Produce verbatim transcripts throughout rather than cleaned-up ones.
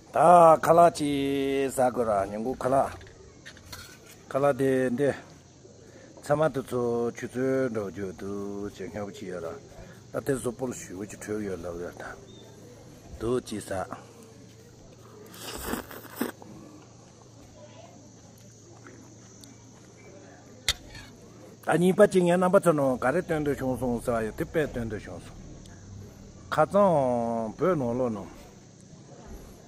ད་ཁ་ལག་ཅིག་ཟ་དགོས་ར། ཉིན་གུང་ཁ་ལག་ཁ་ལག་དེ་འདི། ཚང་མ་དེ་ཚོ་ཆུ་ཚོད་འགྲོ་རྒྱུ་འདུག་ཅེས་སྔ་པོ་ཅིག་ཡོད་ར། ད་དེ་གཟུགས་པོ་ལ་ཞུ་བ་ཅིག་འཕྲོད་ཡོད་ལབ་ཡོད་ད། འདུག་ཅིག་ཟ། ད་གཉིས་པ་གཅིག་ངས་རྣམ་པ་ཚོ་ནང་ག་རེ་སྟོན་འདོད་བྱུང་སོང་ཟེར་བ་ཡོད་དེ་དཔེ་སྟོན་འདོད་བྱུང་སོང་། ཁ་རྩང་བོད་ནང་ལོགས་ནང་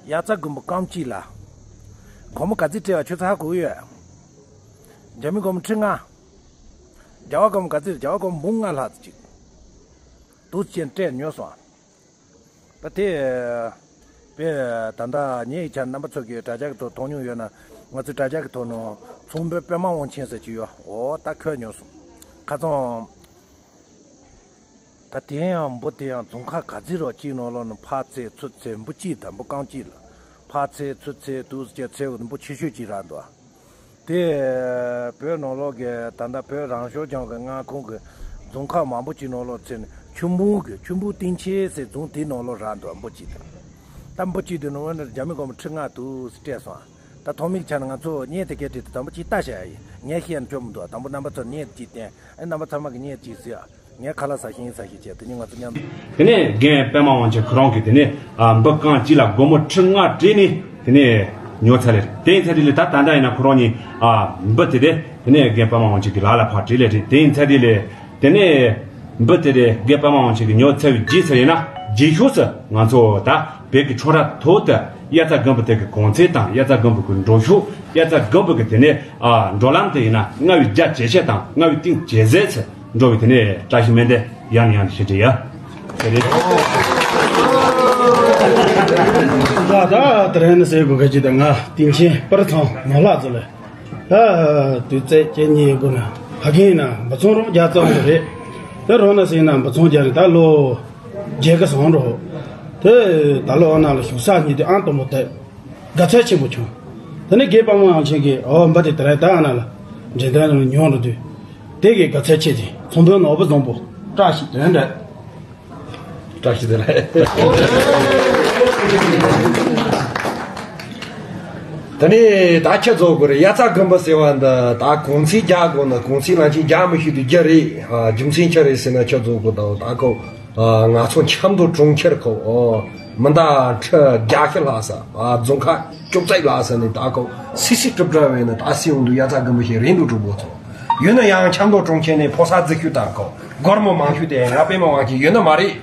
དབྱར་རྩྭ་དགུན་འབུ་རྐང་གཅིག་ལ། སྒོར་མོ་ག་ཚོད་སྤྲད་པ་ཁྱོད་ཚོ་ཧ་གོ་ཡོད། རྒྱ་མི་སྒོར་མོ་ཁྲི་ལྔ། རྒྱ་བ་སྒོར་མོ་ག་ཚོད། རྒྱ་བ་སྒོར་མོ་འབུམ་ལྔ་ལྷག་ཅིག་དུས་ཆེན་སྤྲད་ཉོ་སོང་། ད་དེ། དཔེ། ད་ལྟ་ངའི་ཆ་རྣམ་པ་ཚོ་གིས་དྲ་རྒྱ་གི་ཐོག་མཐོང་མྱོང་ཡོད་ན། ང་ཚོའི་དྲ་རྒྱ་གི་ཐོག་ནང་ཚོང་དཔོན་པདྨ་དབང་ཆེན་ཟེར་གྱི་ཡོད། འོ་ད་ཁོས་ཉོས་སོང་། ཁ་རྩང་། ད་དེ་ཡང་འབུ་དེ་ཡང་རྫོང་ཁ་ག་ཚོད་རོགས་གཅིག་ནང་ལོགས་ནས་ཕར་ཚད་ཚུར་ཚད་འབུ་གཅིག་དང་འབུ་རྐང་གཅིག་ལ། ཕར་ཚད་ཚུར་ཚད་དུས་ཚོད་ཚད་འབུ་ཆེ་ཤོས་གཅིག་རག་འདུག་དེ། བོད་ནང་ལོགས་ཀྱི་ད་ལྟ་བོད་རང་སྐྱོང་ལྗོངས་ཀྱི་མངའ་ཁོངས་ཀྱི་རྫོང་ཁག་མང་པོ་ཅིག་ནང་ལོགས་ཚད་ནས་ཆུ་འབུང་གི་ཆུ་འབུང་སྟེང་ཆེན་ཟེར་རྫོང་དེའི་ནང་ལོགས་རག་འདུག་འབུ་གཅིག་དང་། ད་འབུ་གཅིག་དེ་ནང་ལོགས་ནས་རྒྱ་མི་སྒོར་མོ་ཁྲི་ལྔ་དུ་སྤྲད་སོང་། ད་ཐོག་མིག་ཆ་ནས་ང་ཚོ་བརྙན་དེ་གའི་གྲས་དེ་དང་པོ་གཅིག་ལྟ་བྱ་ཡ་ཡིན། ངས་བཤད་ན་སྐྱོ་མི་འདུག་དང་པོ་རྣམ་པ་ཚོར་བརྙན་དེ་གཅིག་བསྟན། ཨེ་རྣམ་པ་ཚང་མ་གི་བརྙན་དེ་གཅིག་གཟིགས་ཨ། ངས་ཁ་ལག་ཟ་ཤེས་ཡིན་ཟ་ཤེས་བྱས་དེ་ནི་ང་ཚོ་མཉམ་དུ། དེ་ནས་རྒན་པདྨ་དབང་ཆེན་ཁོ་རང་གིས་དེ་ནས་ཨ་འབུ་རྐང་གཅིག་ལ་སྒོར་མོ་ཁྲི་ལྔ་སྤྲད་ནས་དེ་ནས་ཉོ་ཚར་ལེ་རེད། དེ་ཡིན་ཚར་དེ་ལས་ད་ད་ལྟ་ཡིན་ན་ཁོ་རང་གཉིས་ཨ་འབུ་དེ་དེ་དེ་ནས་རྒན་པདྨ་དབང་ཆེན་གྱི་ལག་ལ་ཕར་སྤྲད་ལེ་རེད། དེ་ཡིན་ཚར་དེ་ལས་དེ་ནས་འབུ་དེ་དེ་རྒན་པདྨ་དབང་ཆེན་གྱིས་ཉོ་ཚར་བའི་རྗེས་སུ་ཡིན་ན་རྗེས་ཕྱོགས་སུ་ང་ཚོ་ད་བོད་ཀྱི་ཁྲོམ་ར་ཐོག་ཏུ་དབྱར་རྩྭ་དགུན་འབུ་དེ་གི་གོང་ཚད་དང་དབྱར་རྩྭ་དགུན་འབུ་གི་འགྲོ་ཕྱོགས། དབྱར་རྩྭ་དགུན་འབུ་གི་དེ་ནས་ཨ་འགྲོ་ལམ་དེ་ཡིན་ན་རྔ་བའི་རྒྱ་ཇེ་ཆེ་དང་རྔ་བའི་གཏིང་ཇེ་ཟད་ཚུལ་འགྲོ་བའི་དེ་ནས་བཀྲ་ཤིས་སྨོན་འདུན་ཡང་ནས་ཡང་དུ་ཞུ་རྒྱུ་ཡ། ད་ད་དེ་རིང་ནི་ཟེར་དགོས་ག་ཅི་ད་ང་སྟེང་ཆེན་པར་ཚང་ནོར་ལྷག་ཚོ་ལས། ད་དུས་ཚོད་ཁྱེད་གཉིས་དགོས་ན་ཕ་གིན་ན་འབུ་ཚོང་རོགས་རྒྱག་ཙམ་དུ་རེད། ད་རོགས་ན་ཟེར་ན་འབུ་ཚོང་རྒྱག་ནི་ད་ལོ་བརྒྱད་ཀ་སོང་འགྲོ། དེ་ད་ལོ་ཨ་ན་ལ་བཞུགས་ས་གཉིས་དེ་ཨང་དང་པོ་དེ། དགའ་ཚལ་ཆེན་པོ་བྱུང་། དེ་ནས་རྒན་པདྨ་དབང་ཆེན་གྱིས་ཨོ་འབུ་དེ་དེ་རིང་ད་ཨ་ན་ལ་འགྲེམས་སྟོན་ལ་ཉོ་འགྲོ་དུས། དེ་གའི་དགའ་ཚལ་ཆེ་དེ་ཚོང་དཔོན་ནོར་བུ་བཟང་པོ་བཀྲ་ཤིས་དོན་འདྲ། བཀྲ་ཤིས་བདེ་ལེགས། དེ་ནས་ད་ཁྱེད་ཚོ་གི་རེད། དབྱར་རྩྭ་དགུན་འབུ་ཟེར་བ་འདི་ད་གོང་ཚད་རྒྱག་དགོས་ན་གོང་ཚད་ལ་ཅིག་རྒྱག་མི་ཤེས་དུས་རྒྱུ་རེད། ཨ་རྒྱུ་མཚན་ཆི་རེད་ཟེར་ན་ཁྱེད་ཚོ་གི་ད་ད་ཁོ། ཨ་ང་ཚོ་ཆབ་མདོ་གྲོང་ཁྱེར་ཁོ། ཨོ་མི་འདའ་ཁྲི་བརྒྱད་ཅུ་ལྷག་ས། ཨ་རྫོང་ཁག་བཅོ་བརྒྱད་ལྷག་ས་ནས་ད་ཁོ་སི་སི་གྲུབ་འདྲ་བས་ན་ད་སི་འོང་དུ་དབྱར་རྩྭ་དགུན་འབུ་ཞིག་རེད་འདུག་གྲོགས་པོ་ཚོ། ཡོད་ན་ཡང་ཆབ་མདོ་གྲོང་ཁྱེར་ནས་ཕོ་གསར་རྫིག་ཤོས་དང་ཁོ་སྒོར་མོ་མང་ཤོས་དེ་ང་པདྨ་དབང་ཆེན་ཡོད་ན་མ་རེད།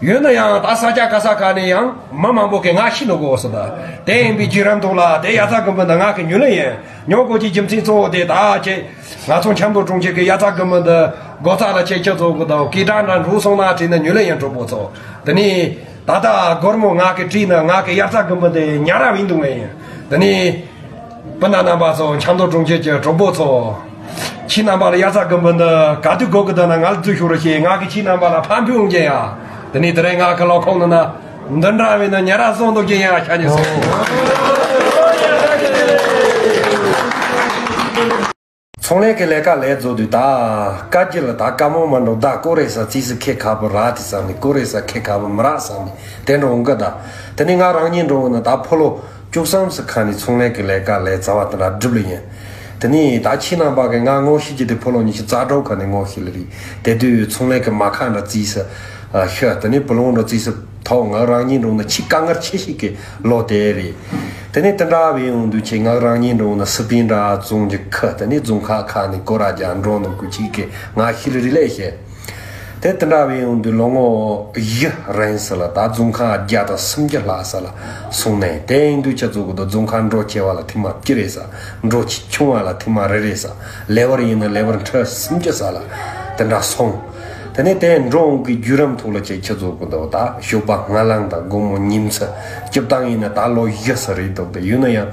ཡོད་ན་ཡང་ད་ས་ཆ་ག་ས་ག་ནས་ཡང་མི་མང་པོ་གི་ང་ཤི་ནོ་གོ་སོ་ད། དེ་ཡིན་པའི་བརྒྱུད་རིམ་ཐོག་ལ་དེ་དབྱར་རྩྭ་དགུན་འབུ་འདི་ང་གི་ཉོ་ལེ་ཡིན། ཉོ་དགོས་ཀྱི་རྒྱུ་མཚན་གཙོ་བོ་དེ་ད་ཁྱེད། ང་ཚོ་ཆབ་མདོ་གྲོང་ཁྱེར་གྱི་དབྱར་རྩྭ་དགུན་འབུ་འདི་སྒོ་རྩ་ལ་ཁྱེད་ཁྱེད་ཚོ་གི་ད་ཀི་ཀྲང་འདྲ་འགྲོ་སོང་ན་བྲིས་ན་ཉོ་ལེ་ཡིན་གྲོགས་པོ་ཚོ། དེ་ནས་ད་ལྟ་སྒོར་མོ་ང་གི་བྲིས་ན་ང་གི་དབྱར་རྩྭ་དགུན་འབུ་འདི་ཉར་ར་བིན་འདུག་ངས་ཡིན། དེ་ནས་སྤུན་ཟླ་རྣམ་པ་ཚོ་ཆབ་མདོ་གྲོང་ཁྱེར་གྱི་གྲོགས་པོ་ཚོ། ཁྱེད་རྣམ་པ་ལ་དབྱར་རྩྭ་དགུན་འབུ་འདི་ག་དུས་དགོས་ཀྱི་འདུག་ན་ང་ལ་འཛུལ་ཤོག་རོགས་ཞེས་ང་གི་ཁྱེད་རྣམ་པ་ལ་ཕན་ཕུན་ཡོང་རྒྱུ་ཡ། དེ་ནས་དེ་རིང་ང་གི་ལོ་ཁོག་ནང་ན་འདི་འདྲ་བས་ན་ཉེ་ར་སོང་འདུག་རྒྱུ་ཡ་ཤ་ཉེ་སོང་། ཚོང་ལས་ཀྱི་ལས་ཀ་ལས་རྫོགས་དུས་ད་བཀའ་བརྒྱུད་ལ་ད་བཀའ་མོལ་མ་འགྲོ་ད་ཀོ་རེ་ས་རྩིས་སུ་ཁེ་ཁ་པོ་ར་དེ་ས་ནི་ཀོ་རེ་ས་ཁེ་ཁ་པོ་མི་རག་ས་ནི་དེ་འགྲོ་འོང་གི་ད། དེ་ནས་ང་རང་ཉིད་འགྲོ་འོང་ན་ད་ཕོ་ལོ། བཅུ་གསུམ་ཙམ་ཁ་ནས་ཚོང་ལས་ཀྱི་ལས་ཀ་ལས་རྩ་བ་དེ་འདྲ་སྒྲུབ་ལེ་ཡིན། དེ་ནས་ད་ཁྱེད་རྣམ་པ་གིས་ང་ངོ་ཤེས་ཀྱི་དེ་ཕོ་ལོ་ཉི་ཤུ་རྩ་དྲུག་ཁ་ནས་ངོ་ཤེས་ལེ་རེད། དེ་དུས་ཚོང་ལས་ཀྱི་མ་ཁ་འདྲ་རྩིས་སུ་ཤི་དེ་ནས་བུ་ལོང་འདྲ་རྩིས་སུ་ཐོག་ང་རང་ཉིད་འགྲོ་ན་ཆེས་དཀའ་ངལ་ཆེ་ཤོས་ཀྱི་ལོ་དེ་རེད། དེ་ནས་དེ་འདྲ་བའི་ཡོང་དུས་ཆེ་ང་རང་ཉིད་འགྲོ་ན་སི་པིན་འདྲ་བཙོང་རྒྱུ་ཁ་དེ་ནས་རྫོང་ཁག་ཁ་ནས་ཀོ་ར་རྒྱ་འགྲོ་ནོ་ཀུ་ཆིག་གི་ང་ཤི་ལེ་རེད་ལས་ཤེས། དེ་དེ་འདྲ་བའི་ཡོང་དུས་ལོ་ངོ་བཞི་རིང་ས་ལ་ད་རྫོང་ཁག་བརྒྱ་དང་སུམ་ཅུ་ལྷག་ས་ལ་སོང་ནས་དེ་ཡིན་དུས་ཁྱེད་ཚོ་གི་ད་རྫོང་ཁག་འགྲོ་ཆེ་བ་ལ་ཐེངས་མ་གཅིག་རེད་ས། འགྲོ་ཆེ་ཆུང་བ་ལ་ཐེངས་མ་རེ་རེད་ས། ལེ་བར་ཡིན་ན་ལེ་བར་ཁྲི་སུམ་ཅུ་ས་ལ་དེ་འདྲ་སོང་། དེ་ནས་དེ་འགྲོ་འོང་གི་བརྒྱུད་རིམ་ཐོག་ལ་ཁྱེད་ཁྱེད་ཚོ་གི་ད་ད་ཞོགས་པ་སྔ་ལངས་དང་དགོང་མོ་ཉིན་མཚན་སྐྱིད་ཐང་ཡིན་ན་ད་ལོ་བཞི་ས་རེད་འདུག་དེ་ཡིན་ན་ཡང་།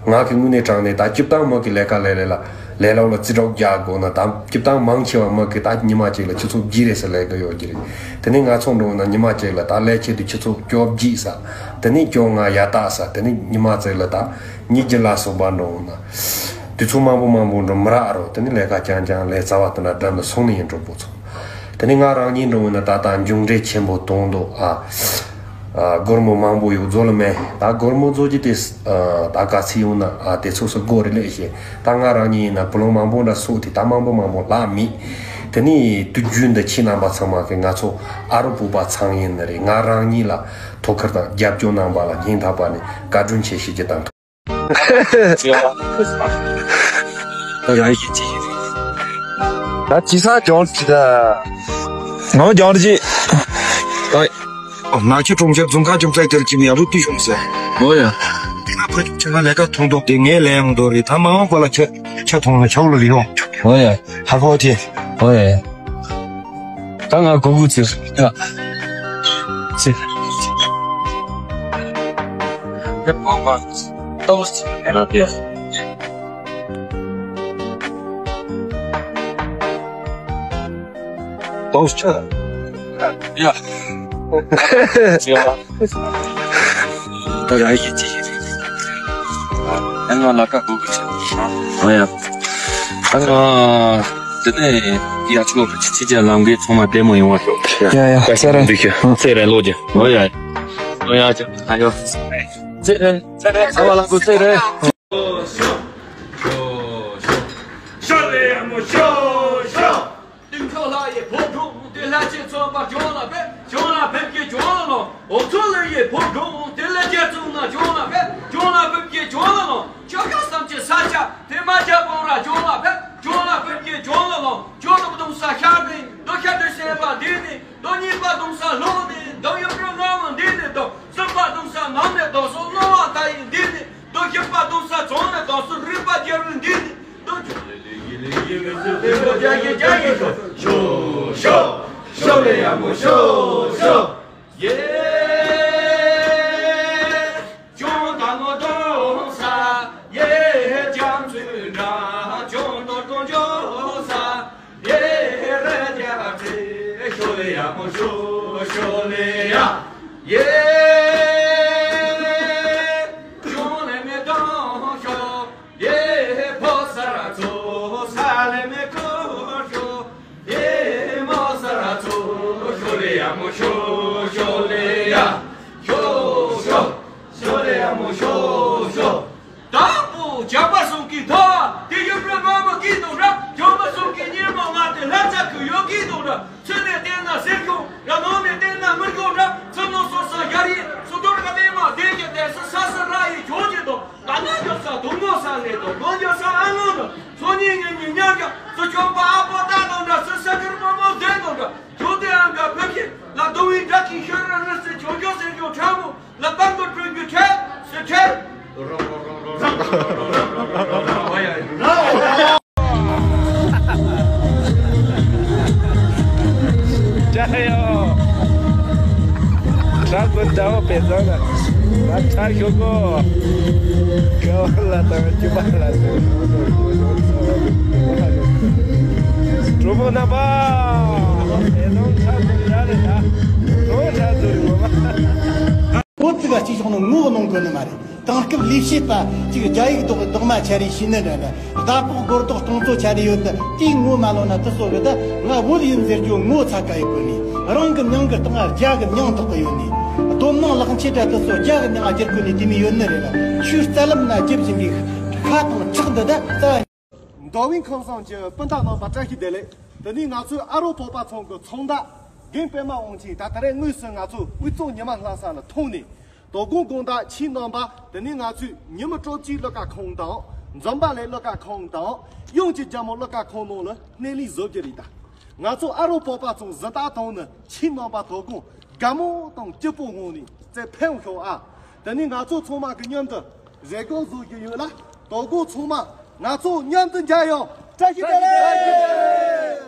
ང་གི་དངོས་གནས་དྲང་གནས་ད་སྐྱིད་ཐང་མི་གི་ལས་ཀ་ལས་ལས་ལ་ལས་སློབ་ལ་རྩིས་རོགས་རྒྱག་དགོས་ན་ད་སྐྱིད་ཐང་མང་ཆེ་བ་མི་གི་ད་ཉི་མ་གཅིག་ལ་ཆུ་ཚོད་བརྒྱད་རེ་ཟེར་ལས་ཀ་ཡོད་ཀྱི་རེད། དེ་ནས་ང་ཚོ་འགྲོ་ན་ཉི་མ་གཅིག་ལ་ད་ལས་བྱེད་དུས་ཆུ་ཚོད་བཅོ་བརྒྱད་ས། དེ་ནས་བཅོ་ལྔ་ཡ་ད་ས། དེ་ནས་ཉི་མ་གཅིག་ལ་ད་ཉིན་རྒྱུན་ལ་སོགས་པ་འགྲོ་ན་དུས་ཚོད་མང་པོ་མང་པོ་འགྲོ་མི་རག་རོ། དེ་ནས་ལས་ཀ་རྐྱང་རྐྱང་ལས་རྩ་བ་དེ་འདྲ་འགྲམ་ལ་སོང་ནས་ཡིན་གྲོགས་པོ་ཚོ། དེ་ནས་ང་རང་ཉིད་འགྲོ་ན་ད་ད་མཇུག་འབྲས་ཆེན་པོ་གཏོང་འདུག་ཨ། ཨ། སྒོར་མོ་མང་པོ་ཡོད་རྫོགས་ལ་མེད། ད་སྒོར་མོ་རྫོགས་ཀྱི་དེ། ཨ། ད་ག་ཚོད་ཡོང་ན། ཨ། དེ་ཚོ་སུ་དགོས་རེད་ལས་ཞེས། ད་ང་རང་ཉིད་ཡིན་ན་བུ་ལོན་མང་པོ་འདྲ་གསོག་དེ་ད་མང་པོ་མང་པོ་ལྷག་མེད། དེ་ནས་དུས་རྒྱུན་དུ་ཁྱེད་རྣམ་པ་ཚང་མ་གི་ང་ཚོ་ཨ་རོ་བོད་པ་ཚང་ཡིན་ནི་རེད། ང་རང་ཉིད་ལ་དོ་ཁུར་དང་རྒྱབ་སྐྱོར་གནང་བ་ལ་སྙིང་ཐག་པ་ནས་བཀའ་དྲིན་ཆེ་ཞུ་རྒྱུ་དང་། ད་ཅི་ས་ཀྱང་ཅི་ད། ང་ཀྱང་ཅི། ཨོ། ནག་ཆུ་གྲོང་ཁྱེར་རྫོང་ཁག་ཁྱིམ་ཚང་དེར་ཅི་མི་ཡག་རུ་དུས་བྱུང་ཟེར། ཨོ་ཡ། དེ་ན་ཕ་ཁྱིམ་ཚང་ལས་ཀ་ཐོང་ཐོང་དེ་ངས་ལས་ཡང་འདོར་རེད། ད་མ་འོངས་པ་ལ་ཁྱེད་ཁྱེད་ཐོང་ལ་ཆའོ་ལ་ལི་ཡོང་། ཨོ་ཡ། ཧ་གོ་དེ། ཨོ་ཡ། ད་ང་གོ་གུ་ཚེ། ཡ། ཚེ། ཡ། ཏོག་ཙམ་ཡ་ན་དེ། ཏོག་ཙམ་ཡ། ཡ། ད་ཡ་ཡི་ཅི་ཡི་རེད། ཨ་ང་ལ་ཀ་གོ་གི་ཆེ། ཨ་ཡ། ཨ་ང་དེ་ནས་ཡ་ཆོག་གི་ཅི་ཅི་ཅི་ལམ་གི་ཚང་མ་བདེ་མོ་ཡོང་བ་ཤོག་ཡ་ཡ། ས་ར་འདུག་ཤོག་ཚེ་རིང་ལོ་རྒྱུ། ཨོ་ཡ། ཨོ་ཡ་ཅི་ཨ་ཡོ། ཚེ་རིང་ཚེ་རིང་ཚེ་བ་ལ་གོ་ཚེ་རིང་། ཤོ་ལེ་ཡ་མོ་ཤོ་ཤོ། སྟེང་ཕྱོགས་ལྷ་ཡི་ཕོ་བྲང་དེ། ལྷ་ཆེན་ཚོགས་པ་ལྗོངས་ལ་ཕེབས། ལྗོངས་ལ་ཕེབས་ཀྱི་ལྗོངས་ལ་ལོངས། འོ་མཚོ་ལྷ་ཡི་ཕོ་བྲང་དེ། ལྷ་རྒྱལ་ཚོགས་ན་ལྗོངས་ལ་ཕེབས། ལྗོངས་ལ་ཕེབས་ཀྱི་ལྗོངས་ལ་ལོངས། ཆོལ་ཁ་གསུམ་གྱི་ས་ཆ་དེ། རྨ་བྱ་སྤང་ར་ལྗོངས་ལ་ཕེབས། ལྗོངས་ལ་ཕེབས་ཀྱི་ལྗོངས་ལ་ལོངས། ཇོ་བོ་གདུང་ས་ཤར་ནས་འདུག་ཤར་དུས་སེམས་པ་འདི་ནས་འདུག་གཉིས་པ་གདུང་ས་ལྷོ་ནས་འདུག་ཡུམ་གྲུ་ལྔ་བོ་འདི་ནས་འདུག་གསུམ་པ་གདུང་ས་ནང་ནས་འདུག་སོ་སྣང་བ་མཐའ་ཡས་འདི་ནས། ཏོག་བཞི་པ་གདུང་ས་རྫོང་ནས་གདུང་སོ་རིག་པ་རྒྱལ་བའི་འདི་ནས་གདུང་ཆུ་ལེ་ལེ་ཡི་ལེ་ཡི་ལེ་སུ་ལེ་ལོ་རྒྱ་ཡི་རྒྱ་ཡི་ཤོ་ཤོ་ཤོ་ཤོ་ལེ་ཡ་མོ་ཤོ་ཤོ། ཡེ་ཇོ་བོ་རྡ་རམ་གདུང་ས། ཡེ་རྒྱ་མཚོའི་འགྲམ་ཇོ་བོ་རྡོར་གདན་འཇོག་ས། ཡེ་རི་རྒྱ་ཚེ་ཤོ་ལེ་ཡ་མོ་ཤོ་ཤོ་ལེ་ཡ། ཡེ་ཇོ་ལེ་མེ་དང་ཤོ། ཡེ་ཕོ་ས་ར་ཚོ་ས་ལེ་མེ་ཀོ་ཤོ། ཡེ་མོ་ས་ར་ཚོ་ཤོ་ལེ་ཡ་མོ་ཤོ་ཤོ་ལེ་ཡ། ཤོ་ཤོ་ཤོ་ལེ་ཡ་མོ་ཤོ་ཤོ། དང་པོ་ཇག་པ་གསུམ་གྱི་ཐོ་བ་དེ། ཡུམ་རི་མ་མོ་གི་དུང་ར། ཇག་པ་གསུམ་གྱི་ཉི་མ་ང་དེ། ལྷ་ས་ཁུ་ཡོ་གི་དུང་ར། ཚུལ་ནས་བལྟས་ན་གསེར་གཞོང་ར། ནང་ནས་བལྟས་ན་མི་གཞོང་ར། ཚུལ་ནོ་སོ་ས་ཡར་ཡི་སུ་དོར་ག་ལེ་མ་དེ་གི་དེ་སུ་ས་སུ་ར་ཡི་ཇོ་ཇི་དོ། ད་ནི་ཇོ་ས་དུང་ངོ་ས་ལེ་དོ། ལོ་ཇོ་ས་ཨ་ངོ་དོ། སོ་ཉིན་ཉིན་ཉིན་ཉག་ག་སུ་ཆོག་པ་ཨ་པོ་ད་དོ་འདྲ། སུ་ས་ཁུར་མ་མོ་ཟེ་དོ་འདྲ། ཇོ་དེ་ཨང་ག་ཕེབས་ཤིག་ལ་དུང་བའི་སྒྲ་གི་ཤོད་ར་རི་སུ་ཆོག་ཇོ་ས་ཇོ་ཁྲ་མོ། ལ་པང་གོ་དྲུག་རྒྱུ་ཁྲལ་སི་ཁྲལ། ཅ་ཡོ། ཁྲ་ཀུན་ཟླ་བ་པེ་ཟ་ན། ང་ཁྲ་ཞོ་གོ། ཀ་བ་ལ་དང་ཅི་པ་ལ་དང་། གྲོགས་པོ་རྣམ་པ། དེ་དང་ཁྲ་ཀུན་ཟླ་རེད་ད། གྲོགས་ཁྲ་ཟུར་ངོ་མ། བོད་ཅིག་ག་གཅིག་ཤོག་ནི་ངོ་གནོང་གོ་ནི་མ་རེད། དེང་སྐབས་ལས་བྱེད་པ་གཅིག་རྒྱ་ཡིག་རྡོག་རྡོག་མ་ཆ་རེ་ཤེས་ནི་འདྲ་འདྲ། ཟླ་ཕོགས་སྒོར་རྡོག་སྟོང་ཚོ་ཆ་རེ་ཡོད་ནི་དེའི་ངོ་མ་ལོན་ན་དུ་སོ་རེད། ད་ང་བོད་ཡིན་ཟེར་རྒྱུ་ངོ་ཚ་ག་ཡི་གོ་ནི། རང་གི་མྱིང་གི་སྟེང་རྒྱ་གི་མྱིང་འདོགས་གི་ཡོད་ནི། སྡོམ་ནང་ལག་ཆེ་དྲ་དུ་སོ་རྒྱ་གི་མྱིང་སྒྱུར་གོ་ནི་དེ་མི་ཡོད་ནི་རེད་ལ། ཆུ་རྩ་ལམ་ན་རྒྱབ་བཞིན་གི་ཁ་དང་ཁྲག་འདི་ད་རྩ། མདོ་དབུས་ཁམས་གསུམ་གྱི་སྤུན་ཟླ་རྣམ་པ་བཀྲ་ཤིས་བདེ་ལེགས། དེ་ནས་ང་ཚོའི་ཨ་རོ་བོད་པ་ཚང་གི་ཚོང་བདག་རྒན་པད་མ་དབང་ཆེན་ད་ལྟ་རེས་དངོས་སུ་ང་ཚོ་དབུས་གཙང་ཉི་མ་ལྷ་ས་ལ་ཐོན་ནས། དོ་དགོང་དགོང་དག་ཁྱེད་རྣམ་པ་དེ་ནས་ང་ཚོའི་ཉི་མ་སྤྲོ་སྐྱིད་གླུ་གར་ཁང་དང་། འཛོམས་པ་ལེགས་གླུ་གར་ཁང་དང་། དབྱངས་ཀྱི་རྒྱལ་མོ་གླུ་གར་ཁང་ནང་ལ་སྣེ་ལེན་བཟོ་རྒྱུ་རེད་ད། ང་ཚོ་ཨ་རོ་བོད་པ་ཚང་གཟི་དར་དང་ནི་ཁྱེད་རྣམ་པ་དོ་དགོང་དགའ་མོ་དང་སྐྱིད་པོ་ངང་ནས་རྩེ་ཕེབས་ཤོག་ཨ། དེ་ནས་ང་ཚོ་ཚང་མ་གི་མཉམ་དུ་རེ་སྐུལ་བཟོ་རྒྱུ་ཡོད་ལ། དོ་དགོང་ཚང་མ་ང་ཚོ་མཉམ་དུ་མཇལ་ཡོང་། བཀྲ་ཤིས་བདེ་ལེགས།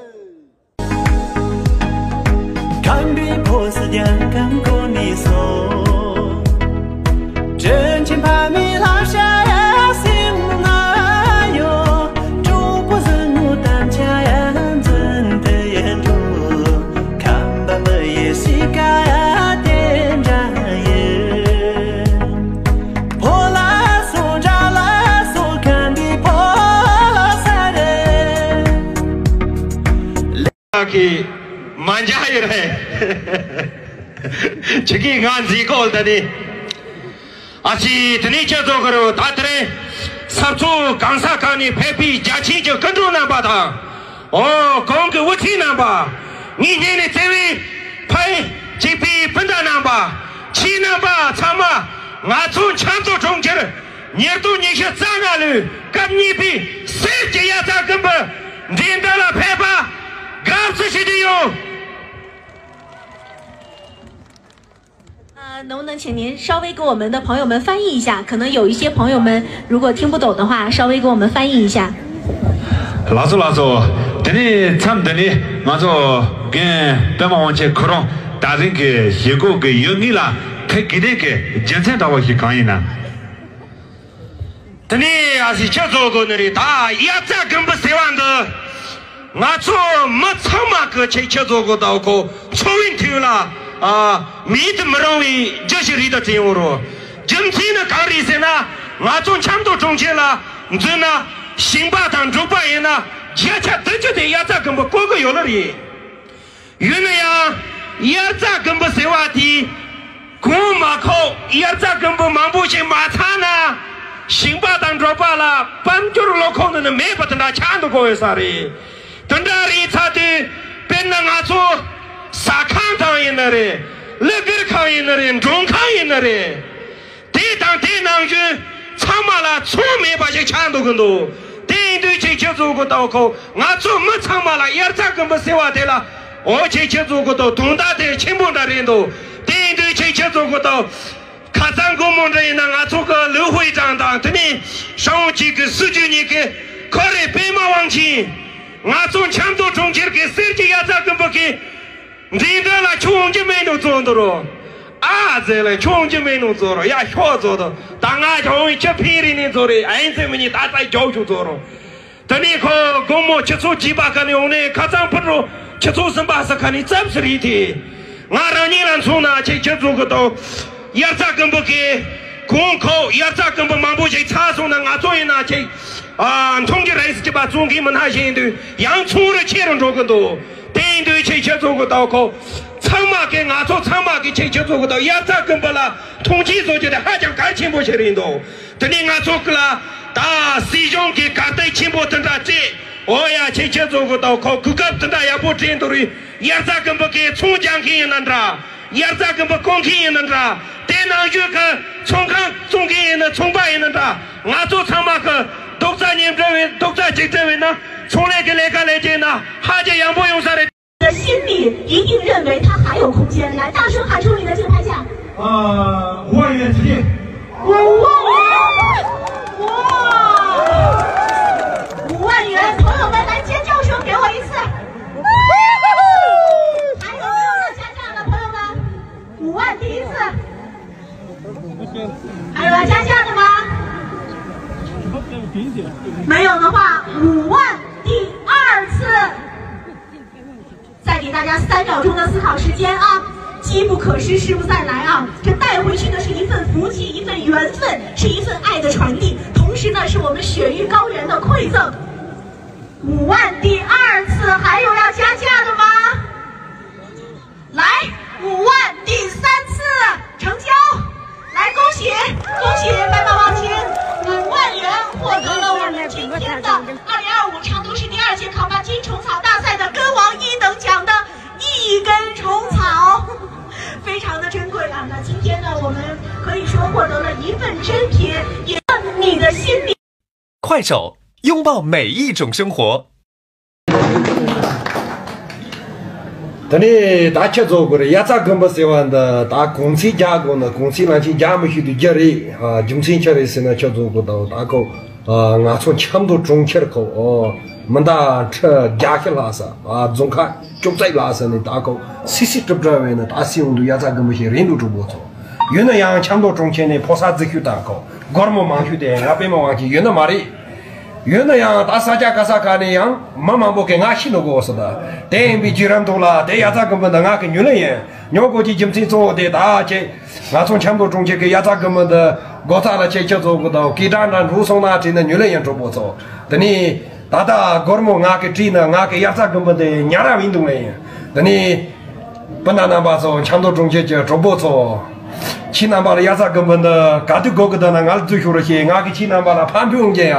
གི་མ་འཇགས་ཡོད་རེད། ཁྱེད་ཀྱིས་ང་འཛིན་གོ་ད་ནི། ཨ་ཙི་དེ་ནས་ཁྱེད་ཚོ་གི་རེ་བ་ད་དེ་རིང་ས་མཚོ་གང་ས་གང་ནས་ཕེབས་པའི་རྒྱ་ཆེན་གྱི་སྐུ་མགྲོན་རྣམ་པ་དང་། ཨོ་གོང་གི་དབུ་ཁྲིད་རྣམ་པ། ངའི་སྙིང་ནས་བརྩེ་བའི་ཕ་ཡུལ་གཅིག་པའི་སྤུན་ཟླ་རྣམ་པ། ཁྱེད་རྣམ་པ་ཚང་མ་ང་ཚོ་ཆབ་མདོ་གྲོང་ཁྱེར་ཉིས་སྟོང་ཉི་ཤུ་རྩ་ལྔ་ལོའི་སྐབས་གཉིས་པའི་གསེར་གྱི་དབྱར་རྩྭ་དགུན་འབུ་འགྲན་བསྡུར་ལ་ཕེབས་པ་དགའ་བསུ་ཞུ་རྒྱུ་ཡོད། 呃，能不能请您稍微给我们的朋友们翻译一下？可能有一些朋友们如果听不懂的话，稍微给我们翻译一下。 ལགས་སོ་ལགས་སོ། དེ་ནས་མཚམས་འདི་ནས་ང་ཚོ་རྒན་པད་མ་དབང་ཆེན་ཁོ་རང་ད་རིང་གི་བཞེས་སྒོ་གི་ཡུལ་དངོས་ལ་ཐད་ཀའི་ནས་ཀྱི་རྒྱུ་མཚན་འདྲ་བོ་ཞིག་གང་ཡིན་ན། དེ་ནས་ཨ་སི་ཁྱེད་ཚོ་གོ་ནི་རེད་ད། དབྱར་རྩྭ་དགུན་འབུ་ཟེར་བ་འདི་ང་ཚོ་མི་ཚང་མ་གི་ཆེད་ཁྱེད་ཚོ་གོ་ད་ཁོ་འཚོ་བའི་མཐུན་ལ་ཨ་མེད་དུ་མི་རུང་བའི་རྒྱུ་ཞིག་རེད་ད་བརྩི་ཡོང་རོགས། རྒྱུ་མཚན་ནི་གང་རེད་ཟེར་ན། ང་ཚོ་ཆབ་མདོ་གྲོང་ཁྱེར་ལ་འཛུལ་ན་ཞིང་པ་དང་འབྲོག་པ་ཡིན་ན་བརྒྱ་ཆ་བདུན་ཅུ་དེ་དབྱར་རྩྭ་དགུན་འབུ་བརྐོ་གི་ཡོད་ལ་རེད། ཡིན་ན་ཡང་དབྱར་རྩྭ་དགུན་འབུ་ཟེར་བ་དེ་གོང་མ་ཁོག་དབྱར་རྩྭ་དགུན་འབུ་མང་པོ་ཞིག་མ་ཚང་ན་ཞིང་པ་དང་འབྲོག་པ་ལ་དཔལ་འབྱོར་ལོ་ཁོག་ནང་ནས་མེད་པ་དེ་འདྲ་ཆགས་འདུག་གོ་ཡོད་ས་རེད། དེ་འདྲ་རེད་ཚར་དུས་དཔེར་ན་ང་ཚོ་ཟ་ཁང་དང་ཡིན་ན་རེད། གླུ་གར་ཁང་ཡིན་ན་རེད། མགྲོན་ཁང་ཡིན་ན་རེད། དེ་དང་དེ་ནང་བཞིན་ཚང་མ་ལ་ཚོང་མེད་པ་ཞིག་ཆགས་འདུག་གི་འདུག་དེ་ཡིན་དུས་ཁྱེད་ཁྱེད་ཚོ་གི་ལྟ་བ་ཁོ་ང་ཚོ་མི་ཚང་མ་ལ་དབྱར་རྩྭ་དགུན་འབུ་ཟེར་བ་དེ་ལ་འོ་ཁྱེད་ཁྱེད་ཚོ་གི་ལྟ་བ་དོན་དག་དེ་ཆེན་པོ་འདྲ་རེད་འདུག་དེ་ཡིན་དུས་ཁྱེད་ཁྱེད་ཚོ་གི་ལྟ་བ་ཁ་སང་དགོང་མོ་འདྲ་ཡིན་ན་ང་ཚོ་གི་ལིའུ་ཧུའེ་ཀྲང་དང་དེ་ནས་ཧྲང་ཝུ་ཅི་གི་སྲིད་ཇུས་གཉིས་ཀྱི་ཁོ་རེ་པད་མ་དབང་ཆེན་ང་ཚོ་ཆབ་མདོ་གྲོང་ཁྱེར་གི་གསེར་གྱི་དབྱར་རྩྭ་དགུན་འབུ་གི་འཛིན་གྲྭ་ལ་ཁྱོད་འོང་རྒྱུ་མེད་ནོ་བཟོ་འདུག་རོ། ཨ་ཟེར་ལ་ཁྱོད་འོང་རྒྱུ་མེད་ནོ་བཟོ་རོ། ཡ་ཤོག་བཟོ་དོ། ད་ང་ཁྱོད་འོང་ཁྱི་ཕིང་རི་ནས་བཟོ་རེད། ཨ་ཡིན་ཚེ་མི་ཉིད་ད་ལྟ་རྒྱོག་ཤོག་བཟོ་རོ། དེ་ནས་ཁོ་དགོང་མོ་ཁྱི་ཚོ་བྱིས་པ་ཁ་ནས་འོང་ནས་ཁ་ཚང་ཕུར་རོ། ཁྱི་ཚོ་སུམ་པ་ས་ཁ་ནས་ཙབ་སི་རེད་དེ། ང་རང་ཉིད་ལ་མཚོན་ན་ཁྱེད་ཁྱེད་ཚོ་གི་དང་། དབྱར་རྩྭ་དགུན་འབུ་གི་གོང་ཁོག་དབྱར་རྩྭ་དགུན་འབུ་མང་པོ་ཞིག་ཚར་སོང་ན་ང་ཚོ་ཡིན་ན་ཁྱེད་ཨ་མཐོང་རྒྱུ་རེད་ཟེར་གྱི་པ་བཙོང་མཁན་མི་སྣ་ཞིག་ཡིན་དུས་ཡང་ཚོང་རུ་ཆེ་རུ་འགྲོ་གི་འདུག་དེ་ཡིན་དུས་ཁྱེད་ཁྱེད་ཚོ་གི་ལྟ་བ་ཁོ་ཚང་མ་གི་ང་ཚོ་ཚང་མ་གི་ཁྱེད་ཁྱེད་ཚོ་གི་ལྟ་བ་དབྱར་རྩྭ་དགུན་འབུ་ལ་མཐོང་ཆེན་བཟོ་རྒྱུ་དེ་ཧ་ཅང་གལ་ཆེན་པོ་ཞིག་རེད་འདུག་དེ་ནས་ང་ཚོ་གི་ལ་ད་སྲིད་གཞུང་གི་གར་སྟེགས་ཆེན་པོ་དེ་འདྲ་བཙལ། ཨོ་ཡ་ཁྱེད་ཁྱེད་ཚོ་གི་ལྟ་བ་ཁོ་གོ་སྐབས་དེ་འདྲ་ཡག་པོ་དྲན་འདུག་རེད། དབྱར་རྩྭ་དགུན་འབུ་གི་ཚོང་རྒྱག་མཁན་ཡིན་ན་འདྲ། དབྱར་རྩྭ་དགུན་འབུ་བརྐོ་མཁན་ཡིན་ན་འདྲ། དེ་ནང་བཞིན་གི་ཚོང་ཁང་བཙོང་མཁན་ཡིན་ན་ཚོང་པ་ཡིན་ན་འདྲ། ང་ཚོ་ཚང་མ་གི་རྡོག་རྩ་གཉིས་འབྲེལ་བའི་རྡོག་རྩ་གཅིག་སྒྲིལ་བའི་ནང་ཚོང་ལས་ཀྱི་ལས་ཀ་ལས་བྱས་ན་ཧ་ཅང་ཡག་པོ་ཡོང་ས་རེད། 的心里一定认为他还有空间。来，大声喊出你的竞拍价。呃，五万元起。五万元！哇！五万元！朋友们，来尖叫声给我一次。还有没有要加价的，朋友们？五万第一次。还有要加价的吗？没有的话，五万第二次。再给大家三秒钟的思考时间啊！机不可失，失不再来啊！这带回去的是一份福气，一份缘分，是一份爱的传递，同时呢，是我们雪域高原的馈赠。五万第二次，还有要加价的吗？来，五万第三次，成交！来，恭喜恭喜白马望京，五万元获得了我们今天的二零二五成都市第二届考巴金虫草大赛的根王一等奖的一根虫草，非常的珍贵啊！那今天呢，我们可以说获得了一份珍品，也让你的心里。 快手，拥抱每一种生活。 ད་ནི་ད་ཁྱེད་ཚོ་གི་རེད། དབྱར་རྩྭ་དགུན་འབུ་ཟེར་བ་འདི་ད་གོང་ཚད་རྒྱག་དགོས་ན་གོང་ཚད་ལ་ཆེན་རྒྱག་མི་ཤེས་དུས་རྒྱུ་རེད། ཨ་རྒྱུ་མཚན་ཆི་རེད་ཟེར་ན་ཁྱེད་ཚོ་གི་ད་ད་ཁོ་ཨ་ང་ཚོ་ཆབ་མདོ་གྲོང་ཁྱེར་ཁོ་ཨོ་མི་འདའ་ཁྲི་བརྒྱད་ཅུ་ལྷག་ས་ཨ་རྫོང་ཁག་བཅོ་བརྒྱད་ལྷག་ས་ནས་ད་ཁོ་སི་སི་གྲུབ་འདྲ་བས་ན་ད་སི་འོང་དུ་དབྱར་རྩྭ་དགུན་འབུ་ཞིག་རིང་དུ་གྲུབ་དགོས་ཚོ། ཡོད་ན་ཡང་ཆབ་མདོ་གྲོང་ཁྱེར་ནས་ཕོ་གསར་རྫིག་ཤོས་དང་ཁོ་སྒོར་མོ་མང་ཤོས་དེ་ང་པད་མ་དབང་ཆེན་ཡོད་ན་མ་རེད། ཡོད་ན་ཡང་ད་ས་ཆ་ག་ས་ག་ནས་ཡང་མི་མང་པོ་གི་ང་ཤི་ནོ་གོ་སོ་ད། དེ་ཡིན་པའི་བརྒྱུད་རིམ་ཐོག་ལ་དེ་དབྱར་རྩྭ་དགུན་འབུ་འདི་ང་གི་ཉུ་ལེ་ཡིན། ཉོ་དགོས་ཀྱི་རྒྱུ་མཚན་གཙོ་བོ་དེ་ད་ཁྱེད་ང་ཚོ་ཆབ་མདོ་གྲོང་ཁྱེར་གི་དབྱར་རྩྭ་དགུན་འབུ་འདི་སྒོ་རྩ་ལ་ཁྱེད་ཁྱེད་ཚོ་གི་ད་ཀི་ཀྲང་འདྲ་འགྲོ་སོང་ན་བྲིས་ན་ཉུ་ལེ་ཡིན་གྲོགས་པོ་ཚོ། དེ་ནས་ད་ལྟ་སྒོར་མོ་ང་གི་བྲིས་ན་ང་གི་དབྱར་རྩྭ་དགུན་འབུ་འདི་ཉ་ར་བིན་འདུག་ལེ་ཡིན། དེ་ནས། སྤུན་ཟླ་རྣམ་པ་ཚོ། ཆབ་མདོ་གྲོང་ཁྱེར་གྱི་གྲོགས་པོ་ཚོ། ཁྱེད་རྣམ་པ་ལ་ཡ་ས་གི་མི་འདི་ག་དུས་དགོས་ཀྱི་འདུག་ན་ང་ལ་འཛུལ་ཤོག་རོགས་ཞེས། ང་གིས་ཁྱེད་རྣམ་པ་ལ་ཕར་འབུལ་འོང་གི་ཡ།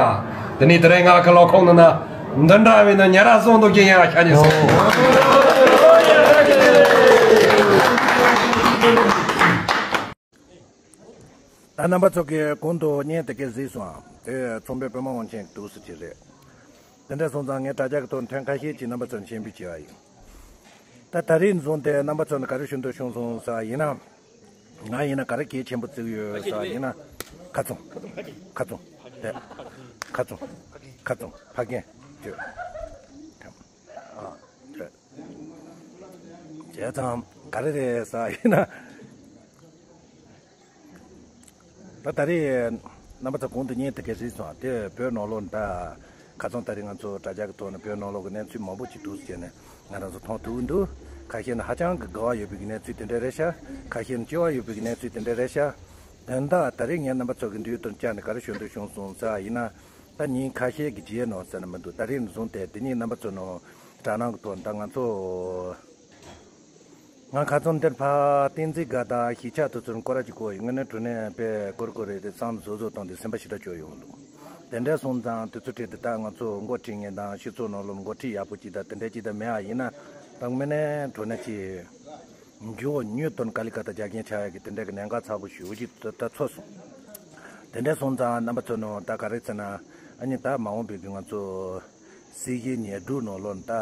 དེ་ནས་དེ་རིང་ང་གི་ལོ་ཁོང་ནི་ན། འདི་འདྲ་བའི་ནི་ཉེ་ར་སོང་འདུག་གི་ཡ། ཤ་ཉེ་སོང་། ད་རྣམ་པ་ཚོ་གིས་གོང་དུ་བརྙན་དེ་གས་གཟིགས་སོང་། དེ་ཚོང་དཔོན་པད་མ་དབང་ཆེན་འདུག་སེ་ཅིག་རེད། དེ་འདྲ་སོང་ཙང་ངས་དྲ་རྒྱ་གི་ཐོག་ཐོན་ཁ་ཤས་ཅིག་རྣམ་པ་ཚོར་མཁྱེན་པ་བྱས་པ་ཡིན། ད་ད་རེས་བཟུང་སྟེ་རྣམ་པ་ཚོ་ནི་ག་རེ་ཞུ་འདོད་བྱུང་སོང་ཟེར་བ་ཡིན་ན། ང་ཡིན་ན་ག་རེ་གལ་ཆེན་པོ་བརྩི་གི་ཡོད་ཟེར་བ་ཡིན་ན། ཁ་ཚོང་། ཁ་ཚོང་། དེ། ཁ་ཚོང་། ཁ་ཚོང་། ཕ་རྒན་བཅོས། ཨ། བྱས་ཙང་ག་རེ་རེད་ཟེར་བ་ཡིན་ན། ད་ད་རེས་རྣམ་པ་ཚོ་གོང་དུ་བརྙན་དེ་གས་གཟིགས་སོང་། དེ་བོད་ནང་ལོགས་ད་ཁ་སང་ད་རེས་ང་ཚོ་དྲ་རྒྱ་གི་ཐོག་ནས་བོད་ནང་ལོགས་ཀྱི་གནས་ཚུལ་མང་པོ་ཅིག་འདུག་སེ་བྱས་ནས་ང་རང་ཚོ་མཐོང་ཐུབ་ཀྱི་འདུག་ཁ་ཤས་ནི་ཧ་ཅང་གི་དགའ་བ་ཡོད་པའི་གནས་ཚུལ་དེ་འདྲ་རེད་ཤག་ཁ་ཤས་ནི་སྐྱོ་བ་ཡོད་པའི་གནས་ཚུལ་དེ་འདྲ་རེད་ཤག་དོན་དག་ད་རེས་ངས་རྣམ་པ་ཚོ་གི་མདུན་དུ་བཅར་ནས་ག་རེ་ཞུ་འདོད་བྱུང་སོང་ཟེར་བ་ཡིན་ན། ད་ཉིན་ཁ་ཤས་ཀྱི་རྗེས་ནང་ཟེར་ན་མི་འདུག་ད་རེས་ནས་བཟུང་སྟེ་དེ་ཉིན་རྣམ་པ་ཚོ་ནང་དྲ་སྣང་གི་ཐོག་ད་ང་ཚོ། ང་ཁ་སང་འདིར་ཕར་བསྟན་འཛིན་དགའ་དང་གཞིས་ཆགས་དེ་ཚོར་སྐོར་ར་ཅིག་བསྐོར་ཡིན། དངོས་གནས་དྲང་གནས་དཔེ་སྐོར་སྐོར་རེད་དེ་བསམ་བཟོ་བཟོ་བཏང་སྟེ་སེམས་པ་ཞེ་དྲག་སྐྱོ་ཡོང་འདུག་དེ་འདྲ་སོང་ཙང་དེ་ཚོ་ཁྲིད་དེ་ད་ང་ཚོ་འགོ་ཁྲིད་མཁན་དང་སྤྱི་ཚོགས་ནང་ལོགས་འགོ་ཁྲིད་ཡག་པོ་ཅིག་དང་དེ་འདྲ་ཅིག་དང་མེད་པ་ཡིན་ན། ད་དངོས་གནས་དྲང་གནས་ཅིག་འགྱུར་བ་མྱུར་དུ་ག་ལེ་ག་ད་རྒྱག་མཁན་ཆགས་ཡག་གི་དེ་འདྲ་གི་གནད་འགག་ཚ་པོ་ཞེ་པོ་ཅིག་ད་ད་ཚོར་སོང་། དེ་འདྲ་སོང་ཙང་རྣམ་པ་ཚོ་ནང་ད་ག་རེ་ཟེར་ན། ཨ་ནི་ད་མ་འོངས་པའི་གི་ང་ཚོ་སྲིད་ཞིའི་ཉེ་འབྲེལ་ནང་ལོགས་ད་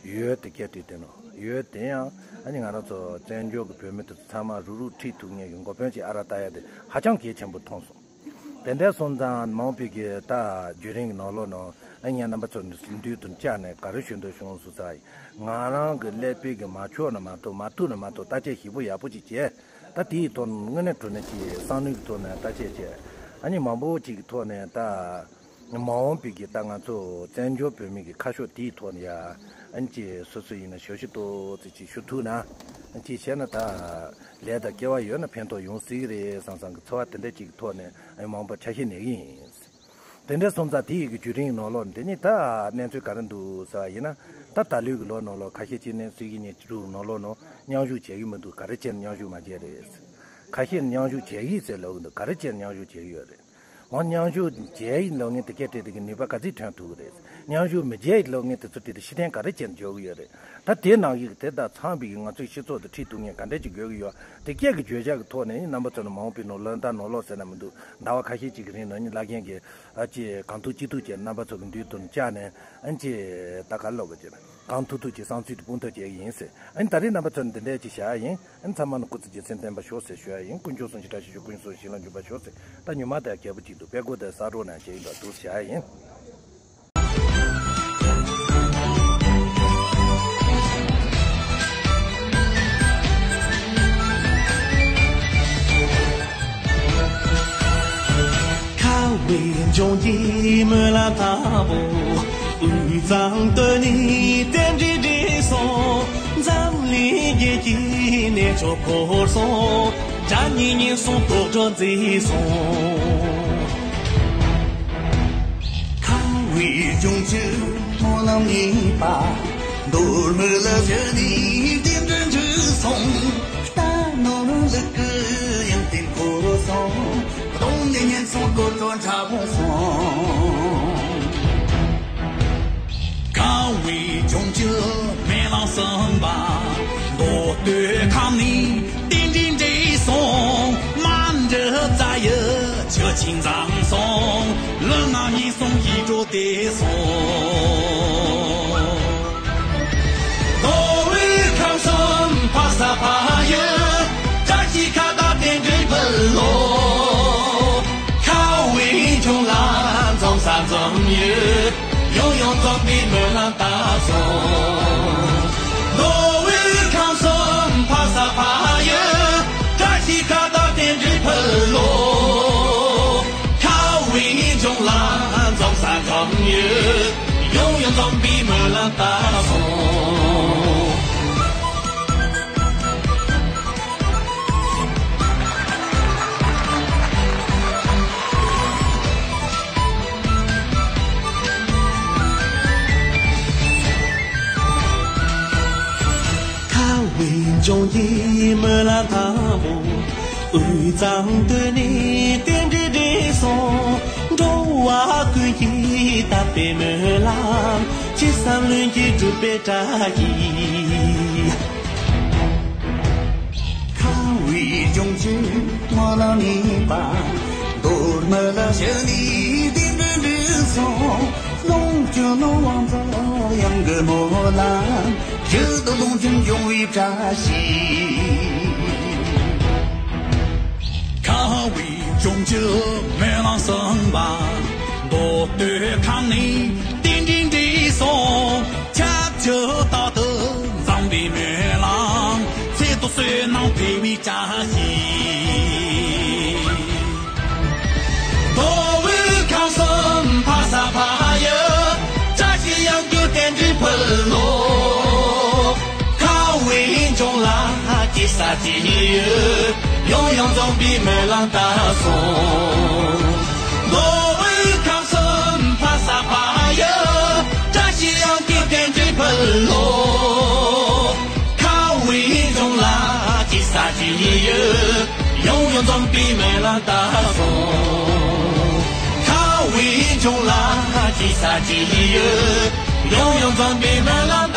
ཡོད་དེ་སྐད་དེ་དེ་ནོ་ཡོད་དེ་ཡང་ཨ་ནི་ང་རང་ཚོ་བཙན་བྱོལ་གྱི་བོད་མི་དེ་ཚོ་ཚང་མ་རུག་རུག་ཁྲིད་ཐུབ་མཁན་གྱི་འགོ་དཔོན་ཅིག་ཨ་ར་ལྟ་ཡ་དེ་ཧ་ཅང་གལ་ཆེན་པོ་མཐོང་སོང་། དེ་འདྲ་སོང་ཙང་མ་འོངས་པའི་གི་ད་བརྒྱུད་རིམ་གྱི་ནང་ལོགས་ནང་ཨ་ནི་ངས་རྣམ་པ་ཚོ་མདུན་དུ་བཅར་ནས་ག་རེ་ཞུ་འདོད་བྱུང་སོང་ཟེར་ཡིན། ང་རང་གི་ཀླད་པའི་གི་མ་ཆོག་ན་མ་གཏོགས་མ་ཐུག་ན་མ་གཏོགས་བརྟག་དཔྱད་ཞིབ་པོ་ཡག་པོ་ཅིག་བྱས། ད་དེའི་ཐོག་ནས་དངོས་གནས་དྲང་གནས་ཀྱི་བསམ་བློའི་ཐོག་ནས་བརྟག་དཔྱད་བྱས། ཨ་ནི་མང་པོ་ཅིག་གི་ཐོག་ནས་ད་མ་འོངས་པའི་གི་ད་ང་ཚོ་བཙན་བྱོལ་བོད་མི་གི་ཁ་ཕྱོགས་དེའི་ཐོག་ནས་ཡ་ཨ་ནི་ཅིག་སོ་སོ་ཡིན་ན་ཞབས་ཞུ་ཏོག་ཙི་ཅིག་ཞུ་ཐུབ་ན། ཨ་ནི་ཅིག་བྱས་ན་ད་ལས་དང་སྐལ་བ་ཡོད་ན་ཕན་ཐོགས་ཡོང་སྲིད་གི་རེད་བསམ་བསམ་གི་ཚོར་བ་དེ་འདྲ་ཅིག་གི་ཐོག་ནས་ཨ་ནི་མང་པོ་ཆ་ཤས་ནས་ཡིན། དེ་འདྲ་སོང་ཙང་དེ་ཡི་གི་བརྒྱུད་རིམ་ནང་ལོགས་འདི་ནི་ད་གནས་ཚུལ་ག་རེ་འདུག་ཟེར་བ་ཡིན་ན། ད་ད་ལོའི་གི་ལོ་ནང་ལོགས་ཁ་ཤས་ཅིག་ནས་སྲིད་ཞིའི་ཉེ་འབྲེལ་ནང་ལོགས་ནང་མཉམ་ཞུགས་བྱེད་ཀྱི་མི་འདུག་ག་རེ་བྱས་ནས་མཉམ་ཞུགས་མ་བྱས་རེད། ཁ་ཤས་མཉམ་ཞུགས་བྱེད་ཀྱི་ཟེར་ལབ་ཀྱི་འདུག་ག་རེ་བྱས་ནས་མཉམ་ཞུགས་བྱེད་ཀྱི་ཡོད་རེད། འོ་མཉམ་ཞུགས་བྱས་ཡིན་ལབ་མཁན་དེ་སྐད་བྲིས་དེ་གི་ནུས་པ་ག་ཚོད་ཐོན་ཐུབ་ཀྱི་རེད། མཉམ་ཞུགས་མི་བྱས་ཡིན་ལབ་མཁན་དེ་ཚོ་བྲིས་དེ་ཕྱིར་འཐེན་ག་རེ་བྱས་ནས་འཇོག་གི་ཡོད་རེད། ད་དེ་ནང་བཞིན་དེ་དང་འཚམས་པའི་ང་ཚོའི་སྤྱི་ཚོགས་དེ་ཁྲིད་ཐུབ་མཁན་ག་འདྲས་ཅིག་དགོས་ཀྱི་ཡོད། དེ་སྐད་ཀྱི་བརྗོད་བྱ་གི་ཐོག་ནས་རྣམ་པ་ཚོ་ནས་མ་འོངས་པའི་ནང་ལོ་ཟླ་ནང་ལོགས་ཟེར་ན་མི་འདུག་ཟླ་བ་ཁ་ཤས་ཅིག་གི་རིང་ནང་ནས་བླ་རྒན་གྱིས་ཨ་ཅེ་གང་ཐུབ་ཅི་ཐུབ་བྱས་རྣམ་པ་ཚོ་གི་མདུན་དུ་བཅར་ནས་ཨ་ཅེ་ད་ག་ལོག་གི་ཅེ་གང་ཐུབ་ཐུབ་ཀྱི་བསམ་ཚུལ་དེ་སྤུངས་ཐབས་བྱེད་ཀྱི་ཡིན་ཟེར། ཨ་ནི་ད་རེས་རྣམ་པ་ཚོ་ནས་འདི་འདྲས་ཅིག་བྱ་ཡ་ཡིན། ཨ་ནི་ཚང་མ་ནས་སྐུ་ཚེ་རྒྱལ་མཚན་བརྟན་པ་ཤོག་ཟེར་ཞུ་ཡ་ཡིན། དཀོན་མཆོག་གསུམ་གྱི་བཀྲ་ཤིས་ཤོག་དཀོན་མཆོག་གསུམ་གྱི་བྱིན་རླབས་འཇུག་པ་ཤོག་ཟེར། ད་ཉི་མ་དང་རྒྱལ་པོ་གཅིག་ཏུ་དཔལ་མགོན་དང་ས་འབྲོག་ནང་བྱས་ཡིན་པ་འདུག་བྱ་ཡ་ཡིན། ཁ་བའི་ལྗོངས་ཀྱི་སྨོན་ལམ་ལྟ་བུ། དབུས་གཙང་སྟོད་ནས་རྟེན་འབྲེལ་འགྲིག་སོང་། འཛམ་གླིང་རྒྱལ་གྱི་གནས་མཆོག་བསྐོར་སོང་། དགྲ་གཉེན་ཉེན་སོང་དོག་སྒྲོན་མཛེས་སོང་། ཁ་བའི་ལྗོངས་ཀྱི་སྨོན་ལམ་ཡིན་པ། མདོ་སྨད་ལ་བཞུད་ནས་རྟེན་འབྲེལ་འགྲིག་སོང་། རྟ་ནོར་ལུག་གི་ཡོན་ཏན་བསྐོར་སོང་། གདོང་ནས་ཉེན་སོང་དོག་སྒྲོན་འཁྲབ་སོང་། ཁ་བའི་ལྗོངས་ཀྱི་སྨོན་ལམ་གསུམ་པ། མདོ་སྟོད་ཁམས་ནས་རྟེན་འབྲེལ་འགྲིག་སོང་། མ་འདྲི་རྩ་ཡི་ཆུ་ཆེན་འཛོམས་སོང་། ལུས་ངག་ཉེན་སོང་ཡིད་འགྲོ་བདེ་སོང་། མདོ་དབུས་ཁམས་གསུམ་ཕ་ས་ཕ་ཡུལ། བཀྲ་ཤིས་ཁ་བརྡ་རྟེན་འབྲེལ་འཕུལ་ལོ། ཁ་བའི་ལྗོངས་ལ་འཛོམས་ས་འཛོམས་ཡུལ། ཡང་ཡང་འཛོམས་པའི་སྨོན་ལམ་བཏབ་སོང་། མདོ་དབུས་ཁམས་གསུམ་ཕ་ས་ཕ་ཡུལ། བཀྲ་ཤིས་ཁ་བརྡ་རྟེན་འབྲེལ་འཕུལ་ལོ། ཁ་བའི་ལྗོངས་ལ་འཛོམས་ས་འཛོམས་ཡུལ། ཡང་ཡང་འཛོམས་པའི་སྨོན་ལམ་བཏབ་སོང་། ཁ་བའི་ ལྗོངས་ཀྱི་སྨོན་ལམ་དང་པོ། དབུས་གཙང་སྟོད་ནས་རྟེན་འབྲེལ་འགྲིག་སོང་། འགྲོ་བ་ཀུན་གྱི་དད་པའི་སྨོན་ལམ། ཅི་བསམ་ལྷུན་གྱིས་འགྲུབ་པའི་བཀྲ་ཤིས། ཁམས་དབུས་ལྗོངས་ཀྱི་སྨོན་ལམ་ནུས་པ། མདོ་སྨད་ལ་ཞི་ནས་རྟེན་འབྲེལ་འགྲིག་སོང་། ལོངས་སྤྱོད་ནོར་དབང་འཛོམས་གཡང་གི་སྨོན་ལམ། ཡུལ་དུ་ལོངས་སྤྱོད་འབྱུང་བའི་བཀྲ་ཤིས། ཁམས་དབུས་ལྗོངས་ཀྱི་སྨོན་ལམ་གསུམ་པ། མདོ་སྟོད་ཁམས་ནས་རྟེན་འབྲེལ་འགྲིག་སོང་། ཁྱབ་བྱེད་རྟག་ཏུ་འཛོམས་པའི་སྨོན་ལམ། ཚེ་ཐུབ་བསོད་ནམས་འཕེལ་བའི་བཀྲ་ཤིས། མདོ་དབུས་ཁམས་གསུམ་ཕ་ས་ཕ་ཡུལ། བཀྲ་ཤིས་གཡང་རྒྱུད་རྟེན་འབྲེལ་ཕུལ་ལོ། ཁམས་དབུས་ལྗོངས་ལ་ཅི་ཟེར་ཅི་ཡོད། ཡང་ཡང་འཛོམས་པའི་སྨོན་ལམ་བཏབ་སོང་། མདོ་དབུས་ཁམས་གསུམ་ཕ་ས་ཕ་ཡུལ། བཀྲ་ཤིས་གཡང་རྒྱུད་རྟེན་འབྲེལ་ཕུལ་ལོ། ཁམས་དབུས་ལྗོངས་ལ་ཅི་ཟེར་ཅི་ཡོད། ཡང་ཡང་འཛོམས་པའི་སྨོན་ལམ་བཏབ་སོང་། ཁམས་དབུས་ལྗོངས་ལ་ཅི་ཟེར་ཅི་ཡོད། ཡང་ཡང་འཛོམས་པའི་སྨོན་ལམ་